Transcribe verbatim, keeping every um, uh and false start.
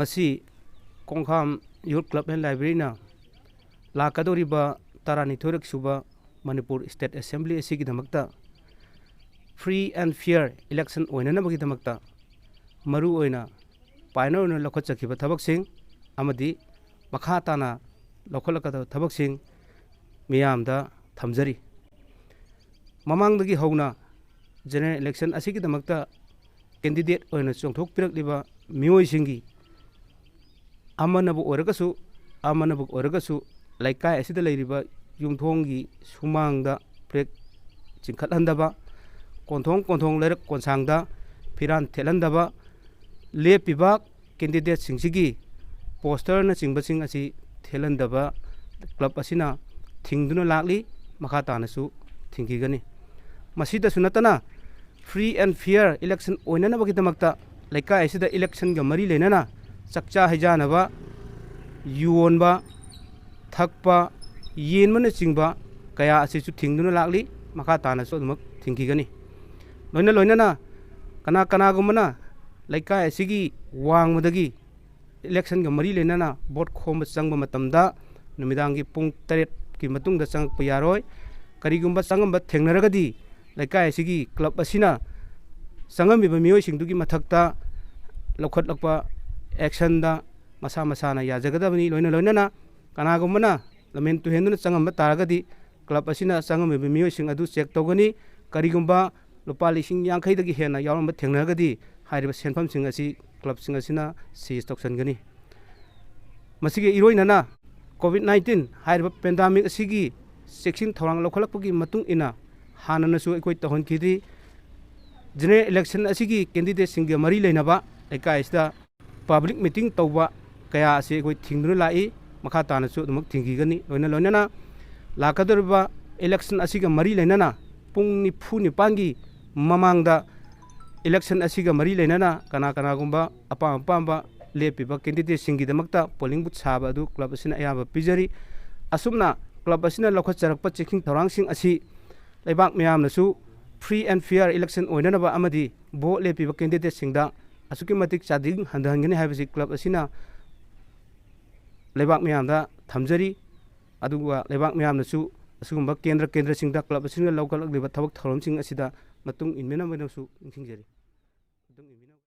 ꯃꯁꯤ ꯀꯣꯡꯈꯥꯝ Youth Club and Library ꯅ ꯂꯥꯛꯀꯗꯧꯔꯤꯕ ꯇꯔꯥꯅꯤꯊꯣꯏꯔꯛ ꯁꯨꯕ ꯃꯅꯤꯄꯨꯔ State Assembly ꯑꯁꯤꯒꯤꯗꯃꯛꯇ free and fair election ꯑꯣꯏꯅꯅꯕꯒꯤꯗꯃꯛꯇ ꯃꯔꯨ ꯑꯣꯏꯅ pioneer ꯑꯣꯏꯅ ꯂꯧꯈꯠꯆꯈꯤꯕ ꯊꯕꯛꯁꯤꯡ ꯑꯃꯗꯤ ꯃꯈꯥ ꯇꯥꯅ ꯂꯧꯈꯠꯂꯛꯀꯗꯕ ꯊꯕꯛꯁꯤꯡ ꯃꯤꯌꯥꯝꯗ ꯊꯝꯖꯔꯤ꯫ ꯃꯃꯥꯡꯗꯒꯤ ꯍꯧꯅ general election ꯑꯁꯤꯒꯤꯗꯃꯛꯇ candidate ꯑꯣꯏꯅ ꯆꯣꯡꯊꯣꯛꯄꯤꯔꯛꯂꯤꯕ ꯃꯤꯑꯣꯏꯁꯤꯡꯒꯤ ꯑꯃꯅꯕꯨ ꯑꯣꯏꯔꯒꯁꯨ, ꯑꯃꯅꯕꯨ ꯑꯣꯏꯔꯒꯁꯨ, ꯂꯩꯀꯥꯏ ꯑꯁꯤꯗ ꯂꯩꯔꯤꯕ ꯌꯨꯝꯊꯣꯡꯒꯤ ꯁꯨꯃꯥꯡꯗ flag ꯆꯤꯡꯈꯠꯍꯟꯗꯕ, ꯀꯣꯟꯊꯣꯡ ꯀꯣꯟꯊꯣꯡ ꯂꯩꯔꯛ ꯀꯣꯟꯁꯥꯡꯗ ꯐꯤꯔꯥꯟ ꯊꯦꯠꯍꯟꯗꯕ, ꯂꯦꯞꯄꯤꯕ candidate ꯁꯤꯡꯁꯤꯒꯤ poster ꯅꯆꯤꯡꯕꯁꯤꯡ ꯑꯁꯤ ꯊꯦꯠꯍꯟꯗꯕ club ꯑꯁꯤꯅ ꯊꯤꯡꯗꯨꯅ ꯂꯥꯛꯂꯤ, ꯃꯈꯥ ꯇꯥꯅꯁꯨ ꯊꯤꯡꯈꯤꯒꯅꯤ꯫ ꯃꯁꯤꯗꯁꯨ ꯅꯠꯇꯅ, free and fair election ꯑꯣꯏꯅꯅꯕꯒꯤꯗꯃꯛꯇ ꯂꯩꯀꯥꯏ ꯑꯁꯤꯗ election ꯒ ꯃꯔꯤ ꯂꯩꯅꯅ ꯆꯥꯛꯆꯥ ꯍꯩꯖꯥꯅꯕ, ꯌꯣꯟꯕ, ꯊꯛꯄ, ꯌꯦꯟꯕꯅꯆꯤꯡꯕ ꯀꯌꯥ ꯑꯁꯤꯁꯨ ꯊꯤꯡꯗꯨꯅ ꯂꯥꯛꯂꯤ, ꯃꯈꯥ ꯇꯥꯅꯁꯨ ꯑꯗꯨꯃꯛ ꯊꯤꯡꯈꯤꯒꯅꯤ꯫ ꯂꯣꯏꯅ ꯂꯣꯏꯅꯅ ꯀꯅꯥ ꯀꯅꯥꯒꯨꯝꯕꯅ ꯂꯩꯀꯥꯏ ꯑꯁꯤꯒꯤ ꯋꯥꯡꯃꯗꯒꯤ election ꯒ ꯃꯔꯤ ꯂꯩꯅꯅ vote ꯈꯣꯝꯕ ꯆꯪꯕ ꯃꯇꯝꯗ ꯅꯨꯃꯤꯗꯥꯡꯒꯤ ꯄꯨꯡ ꯇꯔꯦꯠꯀꯤ ꯃꯇꯨꯡꯗ ꯆꯪꯉꯛꯄ ꯌꯥꯔꯣꯏ꯫ ꯀꯔꯤꯒꯨꯝꯕ ꯆꯪꯉꯝꯕ ꯊꯦꯡꯅꯔꯒꯗꯤ ꯂꯩꯀꯥꯏ ꯑꯁꯤꯒꯤ club ꯑꯁꯤꯅ ꯆꯪꯉꯝꯃꯤꯕ ꯃꯤꯑꯣꯏꯁꯤꯡꯗꯨꯒꯤ ꯃꯊꯛꯇ ꯂꯧꯈꯠꯂꯛꯄ action ꯗ ꯃꯁꯥ ꯃꯁꯥꯅ ꯌꯥꯖꯒꯗꯕꯅꯤ꯫ ꯂꯣꯏꯅ ꯂꯣꯏꯅꯅ ꯀꯅꯥꯒꯨꯝꯕꯅ ꯂꯝꯍꯦꯟ ꯇꯨꯍꯦꯟꯗꯨꯅ ꯆꯪꯉꯝꯕ ꯇꯥꯔꯒꯗꯤ club ꯑꯁꯤꯅ ꯆꯪꯉꯝꯃꯤꯕ ꯃꯤꯑꯣꯏꯁꯤꯡ ꯑꯗꯨ check ꯇꯧꯒꯅꯤ꯫ ꯀꯔꯤꯒꯨꯝꯕ ꯂꯨꯄꯥ ꯂꯤꯁꯤꯡ ꯌꯥꯡꯈꯩꯗꯒꯤ ꯍꯦꯟꯅ ꯌꯥꯎꯔꯝꯕ ꯊꯦꯡꯅꯔꯒꯗꯤ ꯍꯥꯏꯔꯤꯕ ꯁꯦꯟꯐꯝꯁꯤꯡ ꯑꯁꯤ club ꯁꯤꯡ ꯑꯁꯤꯅ seize ꯇꯧꯁꯤꯟꯒꯅꯤ꯫ ꯃꯁꯤꯒꯤ ꯏꯔꯣꯏꯅꯅ COVID nineteen ꯍꯥꯏꯔꯤꯕ pandemic ꯑꯁꯤꯒꯤ ꯆꯦꯛꯁꯤꯟ ꯊꯧꯔꯥꯡ ꯂꯧꯈꯠꯂꯛꯄꯒꯤ ꯃꯇꯨꯡ ꯏꯟꯅ ꯍꯥꯟꯅꯅꯁꯨ ꯑꯩꯈꯣꯏ ꯇꯧꯍꯟꯈꯤꯗ꯭ꯔꯤ꯫ General election ꯑꯁꯤꯒꯤ candidate ꯁꯤꯡꯒ ꯃꯔꯤ ꯂꯩꯅꯕ ꯂꯩꯀꯥꯏ ꯑꯁꯤꯗ public meeting ꯇꯧꯕ ꯀꯌꯥ ꯑꯁꯤ ꯑꯩꯈꯣꯏ ꯊꯤꯡꯗꯨꯅ ꯂꯥꯛꯏ꯫ ꯃꯈꯥ ꯇꯥꯅꯁꯨ ꯑꯗꯨꯃꯛ ꯊꯤꯡꯈꯤꯒꯅꯤ꯫ ꯂꯣꯏꯅ ꯂꯣꯏꯅꯅ ꯂꯥꯛꯀꯗꯧꯔꯤꯕ election ꯑꯁꯤꯒ ꯃꯔꯤ ꯂꯩꯅꯅ ꯄꯨꯡ ꯅꯤꯐꯨ ꯅꯤꯄꯥꯟꯒꯤ ꯃꯃꯥꯡꯗ election ꯑꯁꯤꯒ ꯃꯔꯤ ꯂꯩꯅꯅ ꯀꯅꯥ ꯀꯅꯥꯒꯨꯝꯕ ꯑꯄꯥꯝ ꯑꯄꯥꯝꯕ ꯂꯦꯞꯄꯤꯕ candidate ꯁꯤꯡꯒꯤꯗꯃꯛꯇ polling booth ꯁꯥꯕ ꯑꯗꯨ club ꯑꯁꯤꯅ ꯑꯌꯥꯕ ꯄꯤꯖꯔꯤ꯫ ꯑꯁꯨꯝꯅ club ꯑꯁꯤꯅ ꯂꯧꯈꯠꯆꯔꯛꯄ ꯆꯦꯛꯁꯤꯟ ꯊꯧꯔꯥꯡꯁꯤꯡ ꯑꯁꯤ ꯂꯩꯕꯥꯛ ꯃꯤꯌꯥꯝꯅꯁꯨ free and fair election ꯑꯣꯏꯅꯅꯕ ꯑꯃꯗꯤ vote ꯂꯦꯞꯄꯤꯕ candidate ꯁꯤꯡꯗ ꯑꯁꯨꯛꯀꯤ ꯃꯇꯤꯛ ꯆꯥꯗꯤꯡ ꯍꯟꯊꯍꯟꯒꯅꯤ ꯍꯥꯏꯕꯁꯤ ꯀ꯭ꯂꯕ ꯑꯁꯤꯅ ꯂꯩꯕꯥꯛ ꯃꯤꯌꯥꯝꯗ ꯊꯝꯖꯔꯤ꯫ ꯑꯗꯨꯒ ꯂꯩꯕꯥꯛ ꯃꯤꯌꯥꯝꯅꯁꯨ ꯑꯁꯤꯒꯨꯝꯕ ꯀꯦꯟꯗ꯭ꯔ ꯀꯦꯟꯗ꯭ꯔꯁꯤꯡꯗ ꯀ꯭ꯂꯕ ꯑꯁꯤꯅ ꯂꯧꯈꯠꯂꯛꯂꯤꯕ ꯊꯕꯛ ꯊꯧꯔꯝꯁꯤꯡ ꯑꯁꯤꯗ ꯃꯇꯨꯡ ꯏꯟꯕꯤꯅꯕꯁꯨ ꯅꯤꯡꯁꯤꯡꯖꯔꯤ꯫